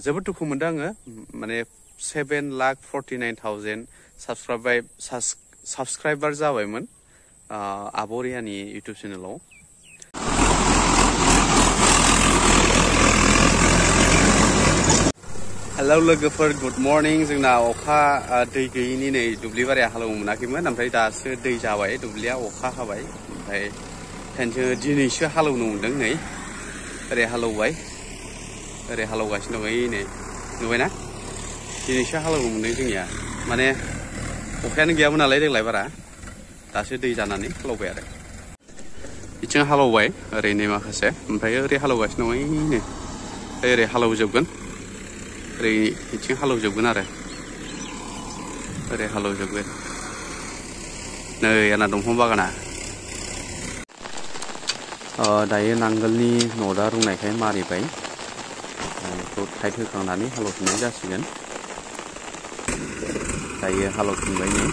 जोबोद दुखु मोनदों आङो माने 7,49,000 साबस्क्राइबार जाबायमोन आब' रियानि इउटिउब चेनेलाव। हेलौ लोगोफोर, गुड मर्निं। जोंना अखा दै गैयिनि नै दुब्लि बारिया हालेवनो मोनाखैमोन, ओमफ्राय दासो दै जाबाय, दुब्लिया अखा हाबाय, ओमफ्राय जोङो दिनैसो हालेवनो मोनदों। नै ओरै हालेवबाय, ओरै हालेवगासिनो दं, नै नुबायना? दिनैसो हालेवनो मोनदों जोंनिया, माने अखायानो गैयामोन नालाय देग्लाय बारा, दासो दै जानानै हालेवबाय आरो। बिथिं हालेवबाय ओरैनो माखासे, ओमफ्राय ओरै हालेवगासिनो दं, नै ओरै हालेवजोबगोन, ओरै बिथिं हालेवजोबगोन आरो ओरै हालेवजोबगोन। नै आंना दंफां बागाना। दायो नांगोलनि नदा रुंनायखाय मारिबाय, बेखौ टाइट होखांनानै हालेवफिननाय जासिगोन। दायो हालेवफिनबाय, नै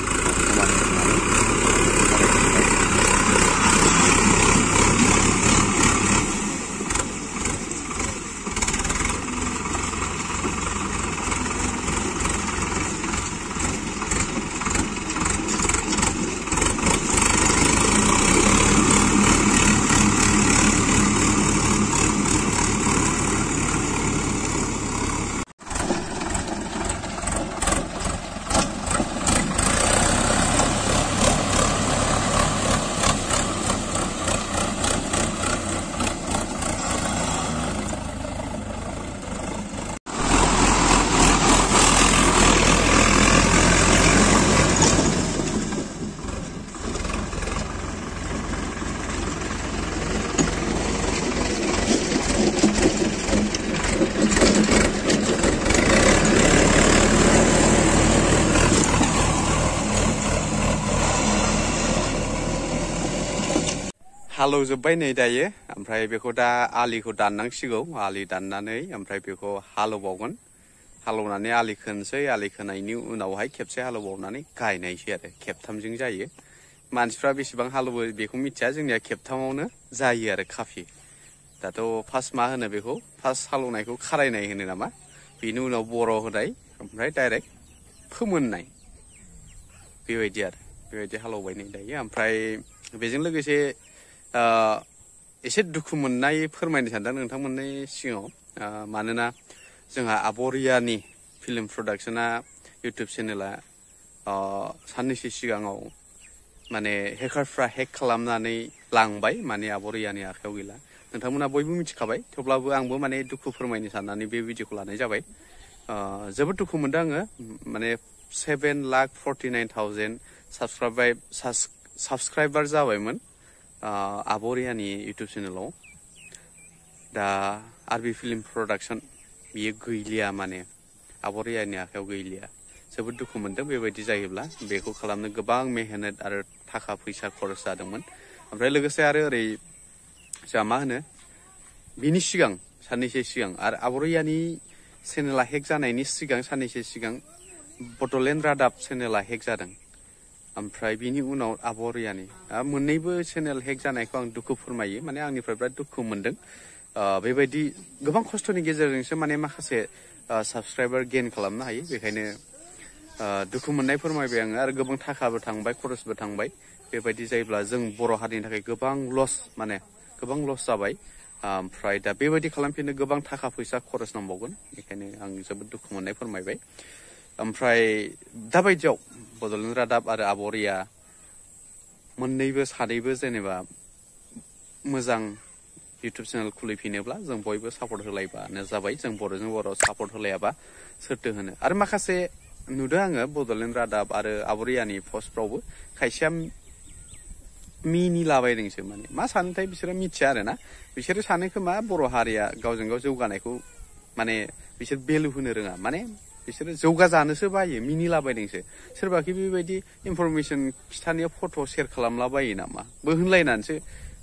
हालेवजोब्बाय नै दायो, ओमफ्राय बेखौ दा आलिखौ दाननांसिगौ। आलि दाननानै ओमफ्राय बेखौ हालेवबावगोन, हालेवनानै आलि खोनोसै, आलि खोनायनि उनावहाय खेबसे हालेवबावनानै गायनायसै आरो। खेबथामजों जायो। मानसिफ्रा बेसेबां हालेवो बेखौ मिथिया, जोंनिया खेबथामावनो जायो आरो काफि। दाथ' फार्स्ट मा होनो बेखौ, फार्स्ट हालेवनायखौ खारायनाय होनो नामा, बेनि उनाव बर' होनाय, ओमफ्राय डाइरेक्ट फोमोननाय, बेबायदि आरो। बेबायदि हालेवबाय नै दायो। ओमफ्राय बेजों लोगोसे एसे दुखु मोननाय फोरमायनो सानदों नोंथांमोननि सिगाङाव, मानोना जोंहा आब' रियानि फिल्म प्रडाक्शना इउटिउब चेनेला साननैसो सिगाङाव माने हेकारफ्रा हेक खालामनानै लांबाय, माने आब' रियानि आखायाव गैला। नोंथांमोना बयबो मिथिखाबाय, थेवब्लाबो आंबो माने दुखु फोरमायनो साननानै बे भिडिअखौ लानाय जाबाय। जोबोद दुखु मोनदों आङो, माने 7,49,000 साबस्क्राइबार जाबायमोन आब' रियानि इउटिउब चेनेलाव। दा आरबि फिल्म प्रडाक्शन बियो गैलिया, माने आब' रियानि आखायाव गैलिया। जोबोद दुखु मोनदों बेबायदि जायोब्ला। बेखौ खालामनो गोबां मेहनत आरो थाखा फैसा खरस जादोंमोन। ओमफ्राय लोगोसे आरो ओरै जोंहा मा होनो, बिनि सिगां साननैसो सिगां आरो आब' रियानि चेनेला हेक जानायनि सिगां साननैसो सिगां बड'लेण्ड रादाब चेनेला हेक जादों। ओमफ्राय बिनि उनाव आब' रियानि मोननैबो चेनेल हेक जानायखौ आं दुखु फोरमायो, माने आंनिफ्राय बिराद दुखु मोनदों। बेबायदि गोबां खस्थ'नि गेजेरजोंसो माने माखासे साबस्क्राइबार गेइन खालामनो हायो, बेखायनो दुखु मोननाय फोरमायबाय आङो। आरो गोबां थाखाबो थांबाय, खरसबो थांबाय। बेबायदि जायोब्ला जों बर' हारिनि थाखाय गोबां लस, माने गोबां लस जाबाय। ओमफ्राय दा बेबायदि खालामफिननो गोबां थाखा फैसा खरस नांबावगोन, बेखायनो आं जोबोद दुखु मोननाय फोरमायबाय। ओमफ्राय दाबायदियाव बड'लेण्ड रादाब आरो आब' रिया मोननैबो सानैबो जेनेबा मोजां इउटिउब चेनेल खुलिफिनोब्ला जों बयबो सापर्ट होलायबानो जाबाय। जों बर'जों बर' सापर्ट होलायाबा सोरथो होनो। आरो माखासे नुदों आङो बड'लेण्ड रादाब आरो आब' रियानि पस्टफ्रावबो खायसेया मिनिलाबायदोंसो, माने मा सानोथाय बिसोरो मिथिया आरोना। बिसोरो सानो खोमा बर' हारिया गावजों गाव जौगानायखौ माने बिसोर भेलु होनो रोङा, माने बिसोरो जौगाजानोसो बायो, मिनिलाबायदोंसो। सोरबाखि बेबायदि इनफरमेसन खिथानायाव फट' शेयार खालामलाबायो नामा बो होनलायनानैसो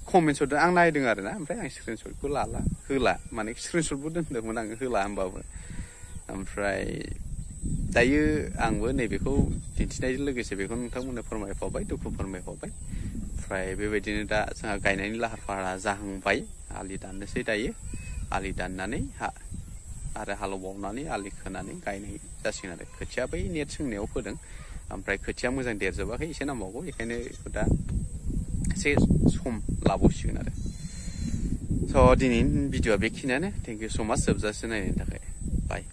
कमेन्टस हरदों। आं नायदों आरोना, ओमफ्राय आं स्क्रिनशटखौ होला, माने स्क्रिनशटबो दोनदोंमोन आङो, होला होमबाबो। ओमफ्राय दायो आंबो नैबेखौ दिन्थिनायजों लोगोसे बेखौ नोंथांमोननो फोरमायफाबाय, दुखु फोरमायफाबाय। ओमफ्राय बेबायदिनो दा जोंहा गायनायनि लाहार फाहारा जाहांबाय। आलि दाननोसै दायो, आलि दाननानै आरो हालेवबावनानै आलि खोनानै गायनाय जासिगोन आरो खोथिया बै नेट सोंनायाव फोदों ओमफ्राय खोथिया मोजां देरजोबाखै एसे नांबावगौ बेखायनो दा एसे सम लाबावसिगोन आरो स' दिनैनि भिडिअ'आ बेखिनियानो थेंक इउ स' माच जोबजासे नायनायनि थाखाय बाय